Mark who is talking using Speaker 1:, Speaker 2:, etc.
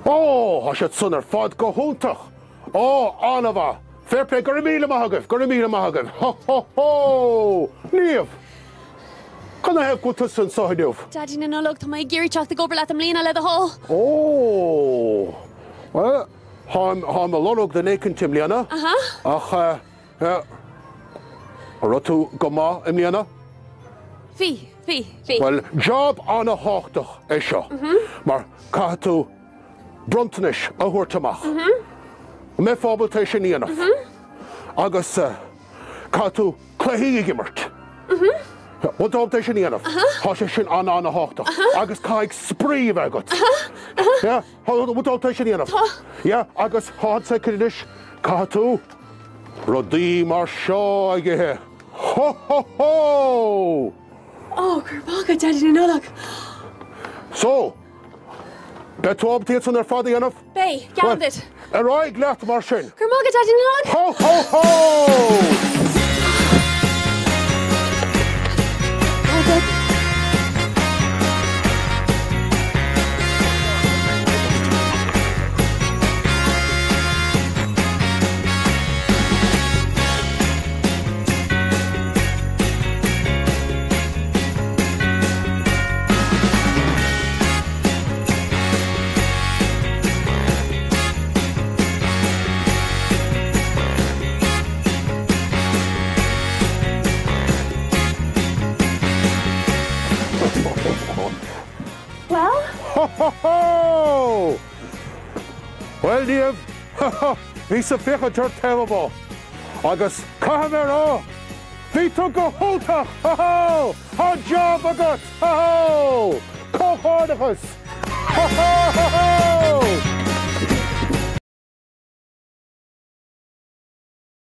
Speaker 1: Ó, tá siad san ar fad go hiontach! Ó, an-mhaith! Fair play, go raibh míle maith agaibh, go raibh míle maith agaibh! Ho ho ho! Niamh! Canathaobh go bhfuil tusa anseo inniu?
Speaker 2: Daidí na Nollag, tá mé ag iarraidh teacht ag obair leat i mbliana, le do thoil!
Speaker 1: Ó! Bhuel, táim, táim ag lorg duine éicint i mbliana.
Speaker 2: Aha.
Speaker 1: Ach, eh, an raibh tú go maith i mbliana?
Speaker 2: Bhí, bhí, bhí.
Speaker 1: Bhuel, job an-thábhachtach é seo, mar caithfidh tú bronntanais a thabhairt amach. An mbeifeá ábalta é sin a dhéanamh? Agus caithfidh tú cluichí a imirt. Bhfuil tú ábalta é sin a dhéanamh? Tá sé sin an-an-thábhachtach. Agus caithfidh spraoi a bheith agat. Yeah? Bhfuil tú ábalta é sin a dhéanamh?
Speaker 2: Tá.
Speaker 1: Yeah, agus hold on second anois, caithfidh tú rudaí mar seo a ithe. Ho ho ho!
Speaker 2: Ó, go raibh maith agat, Daidí na Nollag.
Speaker 1: So, Beidh tú ábalta iad san ar fad a dhéanamh?
Speaker 2: Beidh, geallaim duit.
Speaker 1: Ar aghaidh leat mar sin!
Speaker 2: Go raibh maith agat, Daidí na Nollag!
Speaker 1: Ho ho ho!
Speaker 2: Well?
Speaker 1: Ho ho ho! Bhuel, Niamh, bhíos ag féachaint ort taobh amuigh agus caithfidh mé a rá, bhí tú go hiontach! Ho ho! Tá job agat! Ho ho! Comhghairdeachas! Ho ho!